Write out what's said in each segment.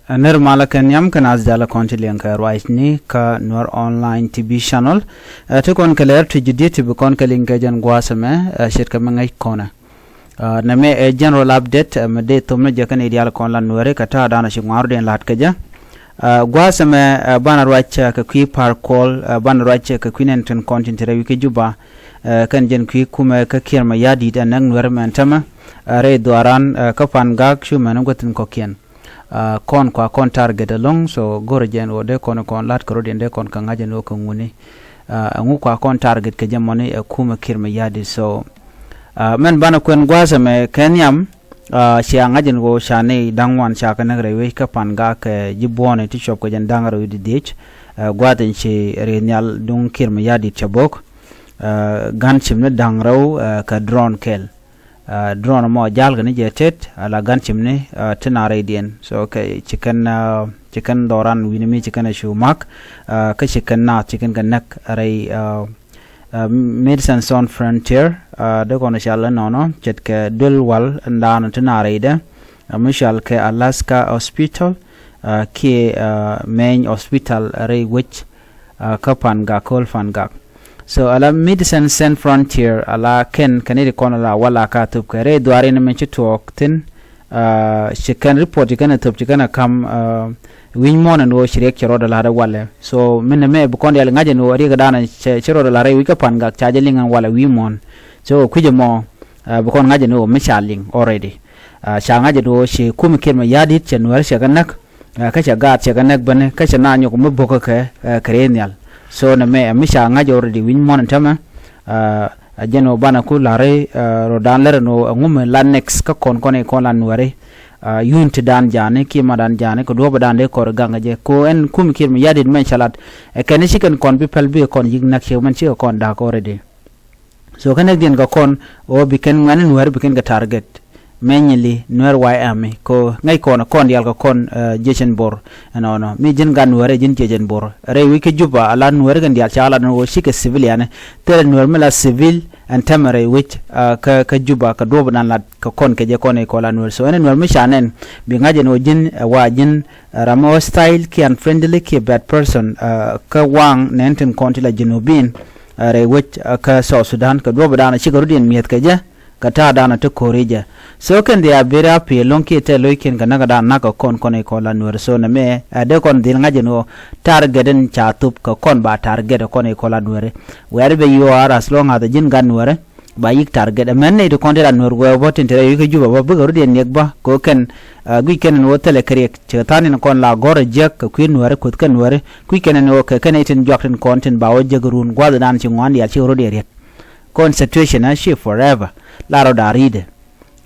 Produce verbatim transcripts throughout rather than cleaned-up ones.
Ɛ nir malä kɛ nhiam kɛ naath jalä kɔn ti liɛŋ kɛ ruacni kä Nuer Online T V Channel. Ɛ ti kɔn kɛ lɛr ti ji̱ di̱t ti bi kɔn kɛ liŋ kɛ jɛn gua̱a̱th ɛmɛ, ɛ ce̱tkɛ mi ŋäc kɔnɛ. Ɛ nɛmɛ ɛ general update, ɛ mi dee thom ni jɛ kɛn i̱ diaal kɔn la Nuɛri kɛ ta̱a̱ da̱a̱n ɔ ci ŋua̱a̱r rɔ diɛn la̱t kɛ jɛ. Ɛ gua̱a̱th ɛmɛ, ɛ banɛ ruac, ɛ kɛ kui̱ Par Kuɔl, ɛ banɛ ruac, ɛ kɛ kui̱ nɛn tin kɔn tin ti rɛy wi̱c kä Juba. Ɛ kɛn jɛn kui̱ kumɛ kä Kiir Mayardit ɛ näk Nuɛri mɛn tämɛ, ɛ rɛy dhuaaran, ɛ kä Pangak cu mɛn guäth tin kɔ̱kiɛn. Ɛ kɔn kua kɔn target ɛlɔ̱ŋ, so go̱rɛ jɛn ɣöö dee kɔn kɔn la̱t kɛ rɔ̱diɛn dee kɔn kɛ ŋa̱c ɛn ɣöö kɛ ŋuni. Ɛ ɛŋu kua kɔn target kɛ jɛ mɔni ɛ kumɛ Kiir Mayardit, so ɛ mɛn banɛ kuɛn gua̱a̱th ɛmɛ kɛ nhiam. Ɛ cia ŋa̱c ɛn ɣöö ca nɛy da̱ŋ wan ca kɛ näk rɛy wec kä Pangak kɛ ji̱ buɔ̱ɔ̱ni ti cuɔp kɛ jɛn da̱ŋ rɛw wi̱cdɛ dhiec. Ɛ gua̱a̱th in ci ri̱i̱th nhial duŋ Kiir Mayardit cɛ bo̱k. Ɛ ga̱n cimni da̱ŋ rɛw, ɛ kɛ drone kɛl. Ɛ drone mɔ ja̱l kɛ ni jɛ tet ala ga̱n cimni, ɛ ti na rɛydiɛn, so kɛ ci kɛn, ɛ ci kɛn dhɔran wi̱ni mi ci kɛn ɛ cu ma̱k. Ɛ kä ci kɛn naath ci kɛn kɛ näk rɛy, ɛ, ɛ Médecins Sans Frontières, ɛ dee kɔn cal ɛnɔnɔ ce̱tkɛ duel wal ɛn daanɔ ti na rɛydɛ, ɛ mi cal kɛ Alaska Hospital, ɛ kiɛ, ɛ Meny Hospital rɛy wec, ɛ kä Pangak, kööl Pangak. So ala Médecins Sans Frontières ala kɛn kɛ ni ti kɔn ala wala ka thop kɛ rɛy dhuaarin min ci tuɔɔk thi̱n. Ɛ ci kɛn report ci kɛn ɛ thop ci kɛn ɛ ka̱m, ɛ wi̱c muɔ̱ɔ̱n ɛn ɣöö ci riɛk cɛ rɔɔdɛ la̱t ɛ walɛ. So min nɛmɛ bi kɔn diaal ŋa̱c ɛn ɣöö riɛk da̱a̱n cɛ, cɛ rɔɔdɛ la̱t rɛy wec kä Pangak ca jɛ liŋ ɛn walɛ wi̱i̱ muɔ̱ɔ̱n. So kui̱c ɛmɔ, ɛ bi kɔn ŋa̱c ɛn ɣöö mi ca liŋ already. Ɛ ca ŋa̱c ɛn ɣöö ci kumɛ Kiir Mayardit cɛ Nuɛri cɛ kɛ näk. Ɛ kä cɛ gaat cɛ kɛ näk bäni kä cɛ na nyɔk mi bo̱kä kɛ, ɛ kɛ rɛy nhial. So nɛmɛ ɛ mi ca ŋa̱c already wi̱c muɔ̱ɔ̱n ɛn tämɛ. Ɛ jɛn ɣöö banɛ ku la̱ri, ɛ rɔ da̱a̱n lär ɛn ɣöö ɛŋu mi la next kä kɔn kɔn i̱ kɔn la Nuɛri. Ɛ yun ti da̱a̱n ja̱a̱ni kiɛ ma da̱a̱n ja̱a̱ni kɛ duɔ̱ɔ̱p ɛ da̱a̱n dee kɔr i̱ gaŋ ɛ jɛ kɛ ɣöö ɛn kumɛ Kiir Mayardit mɛn ca lat. Ɛ kɛn i̱ ci kɛn kɔn bi päl bi kɔn yi̱k näk ciek mɛn cikɛ kɔn da̱a̱k already. So kɛn näk diɛn kɛ kɔn ɣöö bi kɛn ŋuɛ̈ni Nuɛri bi kɛn kɛ target. Mɛnyili Nuɛr White Army kɛ ŋäc kɔn kɔn diaal kɛ kɔn, ɛ jiecɛn Bor. Ɛnɔnɔ mi ji̱n gat Nuɛri ji̱n jiecɛn Bor rɛy wec kä Juba ala Nuɛri kɛn diaal ca lat ɛn ɣöö cikɛ civilian. Thilɛ Nuɛr mi la civil ɛn tämɛ rɛy wec, ɛ kä, kä Juba kɛ duɔ̱ɔ̱p ɛn lat kɛ kɔn kɛ jɛ kɔn i̱ kɔn la Nuɛri. So ɛn ɛ Nuɛr mi ca nɛn bi ŋa̱c ɛn ɣöö ji̱n ɛ wa ji̱n, ɛ ram mi hostile kiɛ unfriendly kiɛ bad person, ɛ kä waŋ nɛn tin kɔn ti la Junubin, ɛ rɛy wec, ɛ kä South Sudan kɛ duɔ̱ɔ̱p ɛn cikɛ rɔ̱diɛn mi̱eth kɛ jɛ. Kɛ ta̱a̱ da̱a̱n a te ko̱ri jɛ. So kɛn dhia ber a pi̱i̱ lo̱ŋ kiɛ tɛl lo̱ckiɛn kɛ näk a da̱a̱n nak kɛ kɔn kɔn i̱ kɔn la Nuɛri. So nɛmɛ ɛ dee kɔn dhil ŋa̱c ɛn ɣöö target in ca thup kɛ kɔn ba target ɛ kɔn i̱ kɔn la Nuɛri. Wɛɛr bɛ yuɔ̱ɔ̱r as long as ji̱n gat Nuɛri ba yi̱k target. Ɛmɛn nɛy ti kɔn ti la Nuɛri wɛɛ bä tin te rɛy wi̱i̱ kä Juba bä bikɛ rut yɛn niɛk bä kɛ ɣöö kɛn, ɛ guic kɛn ɛn ɣöö thilɛ kɛ riɛk cɛ tha̱a̱n in kɔn la gɔ̱r ɛ jiäk kɛ kui̱ Nuɛri kuth kɛn Nuɛri kui̱ kɛn ɛn ɣöö kɛ kɛn nɛy tin juak tin kɔn tin ba wä jiäk run gua̱th dan ci ŋuan diaal ci rut yɛn riɛt. Kɔn situation ɛ ci forever la rɔ da̱a̱ ri̱i̱dɛ.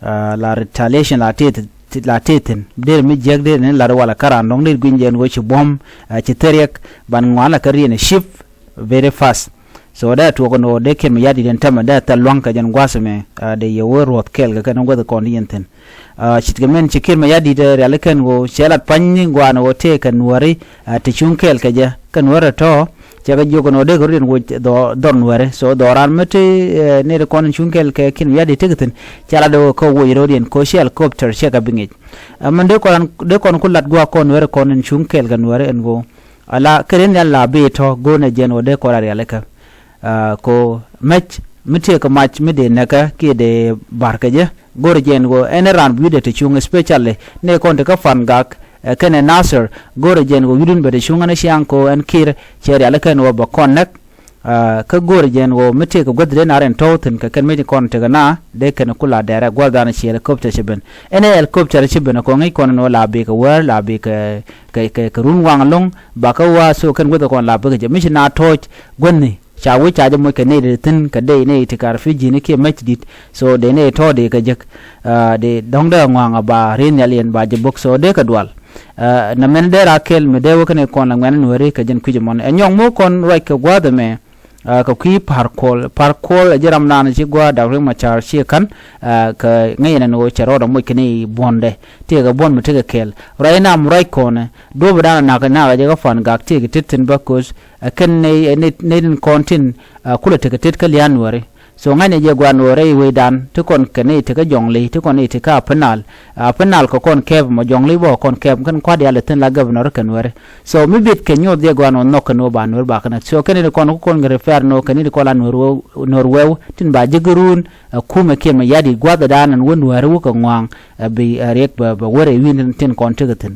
Ɛ la retaliation la tëë, la tëë thi̱n der mi jiäk der ni lat wala kä raan dɔ̱ŋ der gui̱ny jɛ ɛn ɣöö ci buɔ̱m, ɛ ci theriɛk ban ŋuan la kä riɛn ɛ cip very fast. So dee tuɔɔk ɛn ɣöö dee Kiir Mayardit ɛn tämɛ dee thil lua̱ŋ kɛ jɛn gua̱a̱th ɛmɛ, ɛ dee yɛ wee ruɔ̱th kɛɛl kɛ kɛn weth kɔn ti yɛn thi̱n. Ɛ ce̱tkɛ min ci Kiir Mayardit ɛ rialikä ɛn ɣöö cɛ lat pa̱ny ni gua̱a̱n ɣöö tëë kɛ Nuɛri, ɛ ti cuŋ kɛɛl kɛ jɛ kɛ Nuɛri tɔ̱. Cɛ kɛ jiök ɛn ɣöö dee kɛ rut ɛn ɣöö dhɔ-, dhɔr Nuɛri. So dhɔran mi ti, ɛ nɛy ti kɔn in cuŋ kɛɛl kɛ Kiir Mayardit tekɛ thi̱n. Cɛ lat ɣöö kä woc rɔ̱diɛn kɛ ɣöö ci helicopter cɛ kɛ bi ŋic. Ɛ mɛn dee kɔn, dee kɔn ku lat gua̱a̱k kɔn Nuɛri kɔn in cuŋ kɛɛl kɛ Nuɛri ɛn ɣöö ala kɛ rin nhial la bi tɔ̱ go̱o̱nɛ jɛn ɣöö dee kɔn a rialikä. Ɛ kɛ ɣöö mɛc mi tëëkɛ mac mi dee näkä kiɛ dee ba̱rkɛ jɛ. Go̱rɛ jɛ ɛn ɣöö ɛn ɛ raan bi wi̱cdɛ te cuŋ, especially nɛy kɔn te kä Pangak, ɛ kɛnɛ Nasir. Go̱rɛ jɛ ɛn ɣöö wi̱cdun bɛ te cuŋ ɛn ɛ ciaŋ kɛ ɣöö ɛn Kiir cɛ rialikä ɛn ɣöö bɛ kɔn näk. Ɛ kä go̱rɛ jɛ ɛn ɣöö mi tëëkɛ guäth dee na rɛn tɔ̱w thi̱n kɛ kɛn mi ti kɔn tekɛ na dee kɛn ku la dɛrɛ gua̱th dan ci helicopter ci ben. Ɛn ɛ helicopter ci ben ɛ kɔn ŋi̱c kɔn ɛn ɣöö la bikɛ wäär la bikɛ kɛ, kɛ, kɛ run waŋ ɛlɔ̱ŋ. Bakä wa̱a̱ so kɛn guäth ɛ kɔn la bikɛ jɛ mi ci na tɔ̱ɔ̱c guäthni. Ca wec ca jɛ moc kɛ nɛy ti thi̱n kɛ dey nɛy ti kar fi ji̱ni kiɛ mɛc di̱t. So dee nɛy tɔ̱ dee kɛ jek. Ɛ dee dɔ̱ŋ dee ŋɔaŋ a ba ri nhial yɛn ba jɛ bok so dee kɛ dual. Ɛ nɛ mɛn dee ra kɛl mi dee wä kɛn kɔn la ŋuɛn nuɛri kɛ jɛn kui̱c ɛmɔn ɛ nyɔk mi wä kɔn ruac kɛ gua̱a̱th ɛmɛ. Ɛ kɛ kui̱ Par Kuɔl, Par Kuɔl ɛ ji̱ ram naan ci gua̱a̱ Dak Riek Machar ci ka̱n. Ɛ kɛ ŋäc ɛn ɛn ɣöö cɛ rɔɔdɛ moc kɛn i̱ buɔ̱ndɛ. Tëëkɛ buɔ̱n mi tekɛ kɛɛl ruac ɛn am ruac kɔnɛ. Duɔ̱ɔ̱p ɛ da̱a̱n nak nak ɛ jɛ kä Pangak tëëkɛ tet thi̱n bä ko̱th. Ɛ kɛn nɛy, ɛ nɛy, nɛy tin kɔn tin, ɛ kulɛ tekɛ tet kä lia̱a̱n nuɛri. So ŋa̱cnɛ jɛ gua̱a̱r Nuäärä i̱ wecdan ti kɔn kɛ nɛy ti kä Jɔŋli, ti kɔn nɛy ti kä Upper Nile. Upper Nile kɛ kɔn kɛɛp ɛmɔ, Jɔŋli bä kɔn kɛɛp, kɛn kua̱r diaal ɛ thi̱n la governor kɛ Nuäärä. So mi bit kɛ nyoth jɛ gua̱a̱r Nuäär nhɔk kɛ ni wä ba Nuäär ba kɛ näk. So kɛn ni kɔn kä kɔn kɛ refer ni wä kɛ ni ti kɔn la Nuäär wä, Nuäär wɛw tin ba ji̱ gɛ ruun, ɛ kumɛ kiɛn mɛ ya̱di̱t gua̱a̱th ɛ da̱a̱n ɛn wä Nuäärä wä kɛ ŋɔaŋ, ɛ bi, ɛ riɛk bɛ, bɛ wä rɛy wi̱i̱n tin, tin kɔn tekɛ thi̱n.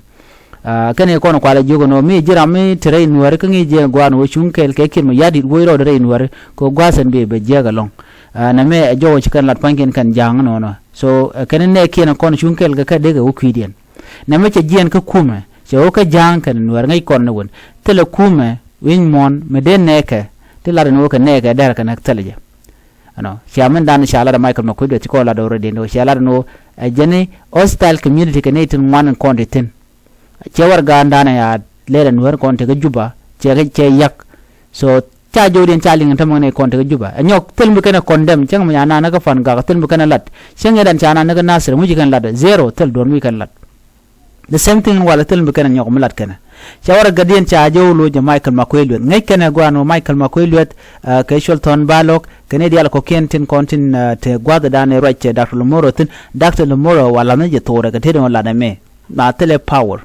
Aa, kɛn i̱ kɔn kualɛ jiök ɛn ɣöö mi ji̱ ram mi te rɛy Nuäärä kä ŋi̱i̱c jɛ gua̱a̱r ɛn ɣöö cuŋ kɛɛl kɛ Kiir Mayardit wec rɔɔdɛ rɛy Nuäärä, kɛ ɣöö gua̱a̱th ɛn bi bɛ jiääk ɛlɔ̱ŋ. Aa, nɛmɛ ɛ jɔwä ci kɛn lat pua̱nykiɛn kɛn ja̱a̱ŋ ɛnɔnɔ. So, ɛ kɛn nɛɛkiɛn ɛ kɔn cuŋ kɛɛl kɛ kɛ dee kɛ wä kui̱diɛn. Nɛmɛ cɛ jiɛɛn kä kumɛ, cɛ wä kä ja̱a̱ŋ kɛn Nuäär ŋäc kɔn ni wän. Thilɛ kumɛ wi̱ny muɔ̱ɔ̱n mi dee nɛɛkɛ, ti lat ɛn ɣöö kɛ nɛɛkɛ dɛr kɛn ɛ thilɛ jɛ. Ɛnɔ, cia min dan ca lat ɛ Michael Makuei Lueth ci kɔn lat already ɛn ɣöö cia lat ɛn ɣöö ɛ jɛn i̱ hostile community kɛ nɛy tin ŋuan in kɔn ti thi̱n. Cɛ warɛgakdan ɛ a lɛl ɛ Nuäär kɔn tekä Juba, cɛ kɛ, cɛ yak. So ca jɔwdiɛn ca liŋ in tämɛ nɛy kɔn tekä Juba. Ɛ nyɔk thil mi kɛn ɛ condemn, cäŋ mi ca naan ni kä Fangak, thil mi kɛn ɛ lat. Cäŋ ɛ dan ca naan ni kä Nasir, ŋuci kɛn lat ɛ zero, thil duɔ̱ɔ̱r mi kɛn lat. The same thing in walɛ thil mi kɛn ɛ nyɔk mi lat kɛnɛ. Ca warɛgakdiɛn ca jɛ wä loc ɛ Michael Makuei Lueth. Ŋäc kɛnɛ gua̱a̱r ɛn ɣöö Michael Makuei Lueth, aa, kɛ Col Thɔn Balok, kɛ nɛy diaal kɔ̱kiɛn tin kɔn tin, aa, te gua̱a̱th ɛ dan ɛ ruac ɛ Doctor Lumoro thi̱n. Doctor Lumoro wa la̱th ni jɛ thorɛ kɛ tetdɛ ɣöö lat ɛmɛ. Ma thilɛ power.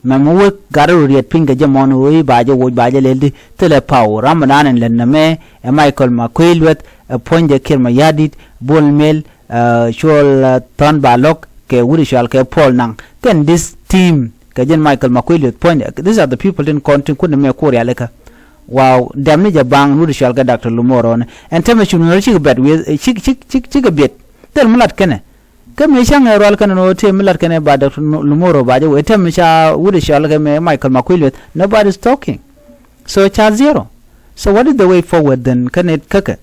Mɛmɛ wä gat rɔ riet piny kɛ jɛ mɔn ɣöö i̱ ba jɛ woc ba jɛ lɛl di, thilɛ power. Ram ɛ dan ɛn lät nɛmɛ ɛ Michael Makuei Lueth, ɛ puɔ̱nydɛ Kiir Mayardit, Bol Mel, aa, Col, aa, Thɔn Balok, kɛ Wut Cual kɛ Paul Nang. Kɛn this team kɛ jɛn Michael Makuei Lueth puɔ̱nydɛ. These are the people tin kɔn tin kun ɛmɛ kur yalikä. Wow, dɛm ni jɛ baŋ Wut Cual kɛ Doctor Lumoro ni. Ɛn tämɛ cu Nuäär cikɛ bɛt wi̱i̱, cik, cik, cik, cikɛ biɛt. Thil mi lat kɛnɛ. Kä mëë cäŋ ɛ rual kɛn ɛn ɣöö tëë mi lat kɛn ɛ ba Doctor Lumoro ba jɛ wee, tëë mi ca Wut Cual kɛ mɛ Michael Makuei Lueth, nobody is talking. So ca zero. So what is the way forward then? Kä nɛy käkɛ.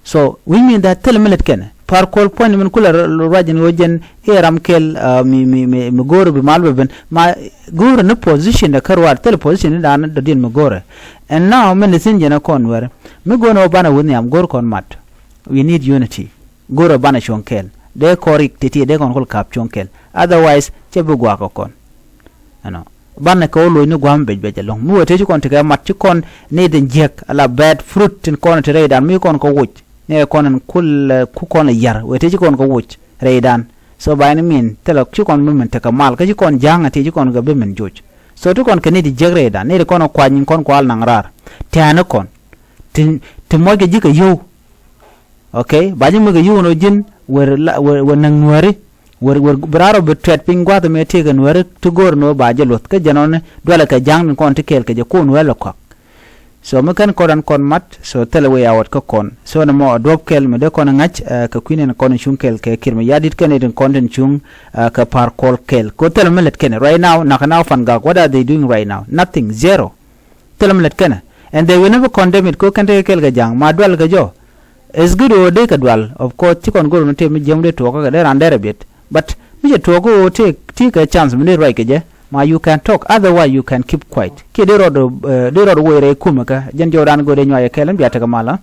So which mean that thil mi lat kɛn ɛ Par Kuol puɔ̱ny min kulɛ ruac ɛn ɣöö jɛn i̱ ram kɛl, aa, mi, mi, mi, mi go̱o̱r bi mal bɛ ben. Ma go̱o̱r ni position dɛ kä ruaar, thil position ni dan dɔ̱diɛn mi go̱o̱rɛ. And now min ni thi̱n jɛn ɛ kɔn wɛrɛ. Mi go̱o̱r ni ɣöö banɛ wi̱i̱ nhiam go̱o̱r kɔn mat. We need unity. Go̱rɛ banɛ cuɔ̱ŋ kɛɛl. Dee kɔn rik ti̱ti̱ dee kɔn kul ka̱p cuɔ̱ŋ kɛɛl. Otherwise cɛ bi gua̱a̱k kɛ kɔn. Ɛnɔ, banɛ kɛ wä lo̱c ni gua̱a̱m bec bec ɛlɔ̱ŋ. Mi wee tëë ci kɔn tekɛ mat ci kɔn ni dhin jiäk ala bad fruit tin kɔn te rɛydan mi kɔn kɛ woc. Ni kɔn ɛn kul, ɛ, ku kɔn ɛ ya̱r wee tëë ci kɔn kɛ woc rɛydan. So ba ɛn min thilɛ ci kɔn bi min tekɛ mal kä ci kɔn ja̱a̱ŋ ɛ ti ci kɔn kɛ bi min joc. So ti kɔn kɛ ni dhin jiäk rɛydan ni ti kɔn ɛ kua̱ny in kɔn kual naŋ raar. Tɛ̈ɛ̈ni kɔn ti, ti muɔckɛ ji̱ kɛ yio̱w. Ok, ba ji̱ mi kɛ yio̱w nɔ ji̱n wer la, wer, wer näk Nuääri, wer, wer bi raar ɔ bi tuɛt piny gua̱a̱th mi tëëkɛ Nuääri ti go̱o̱r nɔ ba ji̱ luɔ̱th kä jɛn ɔni dualɛ kɛ ja̱a̱ŋ ni kɔn ti kɛɛl kɛ jɛ kun wee lɛ kɔak. So mi kɛn kɔn dan kɔn mat, so thilɛ way out kä kɔn. So ni mɔ a duɔ̱p kɛl mi dee kɔn ŋa̱c, ɛ, kɛ kui̱n in kɔn cuŋ kɛl kɛ Kiir Mayardit kɛn in kɔn tin cuŋ, ɛ, kɛ Par Kuol kɛl. Kɛ thilɛ mi lät kɛn right now, nakä now Fangak, what are they doing right now? Nothing, zero. Thilɛ mi lät kɛnɛ. And they will never condemn it, kɛ ɣöö kɛn tekɛ kɛl kɛ ja̱a̱ŋ ma dual kɛ jɔ̱. It's good ɣöö dee kɛ dual, of course ci kɔn go̱r ni tëë mi jiäm dee tuɔɔkä kɛ dee raan dɛr a biɛt. But mi cɛ tuɔɔkä ɣöö tëë, tëë kɛ chance mi dee ruac kɛ jɛ, ma you can talk, otherwise you can keep quiet. Kiɛ dee rɔɔd, ɛ, dee rɔɔd woc rɛy kumɛ kä jɛn jɔw raan go̱r dee nyuac kɛ kɛl in bia tekɛ malä.